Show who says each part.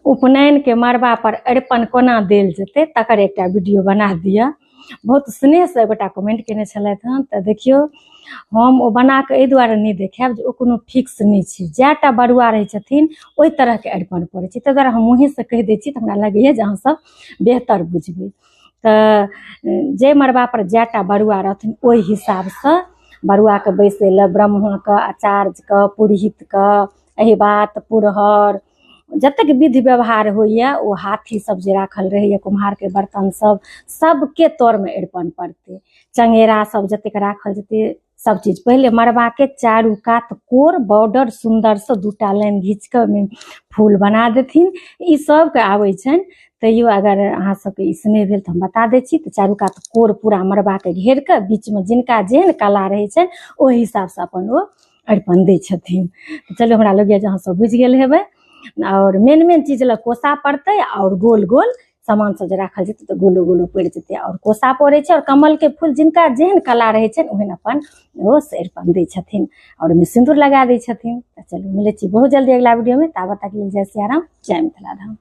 Speaker 1: उपनयन के मड़बा पर अरिपन कोना देल जेतै तकर एकटा वीडियो बना दिअ। बहुत स्नेहसँ गोटा कमेंट केने छलथि हँ। तऽ देखियौ हम ओ बना कऽ एहि दुआरे नहि देखायब जे ओ कोनो फिक्स नहि छै, जएटा बरुआ रहै छथिन ओहि तरहके अरिपन पड़ै छै, ताहि दुआरे हम मुँहेसँ कहि दै छी तऽ हमरा लगैए जे अहाँसभ बेहतर बुझबै। तऽ जाहि मड़बा पर जएटा बरुआ रहथिन ओहि हिसाबसँ बरुआके बैसै लए ब्रह्माके, आचार्यके, पुरोहितके, एहिबात पुरहर जतेक विधि व्यवहार होइए ओ हाथी सब जे राखल रहैए, कुम्हारके बर्तन सब, सबके तरमे अरिपन पड़तै। चंगेरा सब जतेक राखल जेतै सब चीज पहिले मड़बाके चारू कात कोर बॉर्डर सुन्दरसँ दूटा लाइन घीच कऽ ओहिमे फूल बना देथिन। ई सबके आबै छनि, तैयो अगर अहाँ सबके ई स्नेह भेल तऽ हम बता दै छी। तऽ चारू कात कोर पूरा मड़बाके घेर कऽ बीचमे जिनका जेहन कला रहै छनि ओहि हिसाबसँ अपन ओ अरिपन दै छथिन। चलू हमरा लगैए जे अहाँ सब बुझि गेल हेबै। आओर मेन मेन चीज लए कोसा पड़तै आओर गोल गोल सामान सब जे राखल जेतै तऽ गोलो गोलो पड़ि जेतै। आओर कोसा पड़ै छै आओर कमलके फूल जिनका जेहन कला रहै छनि ओहन अपन ओ से अरिपन दै छथिन आओर ओहिमे सिन्दूर लगा दै छथिन। तऽ चलू मिलै छी बहुत जल्दी अगिला वीडियोमे, ताबत तक लेल जय सियाराम, जय मिथिला धाम।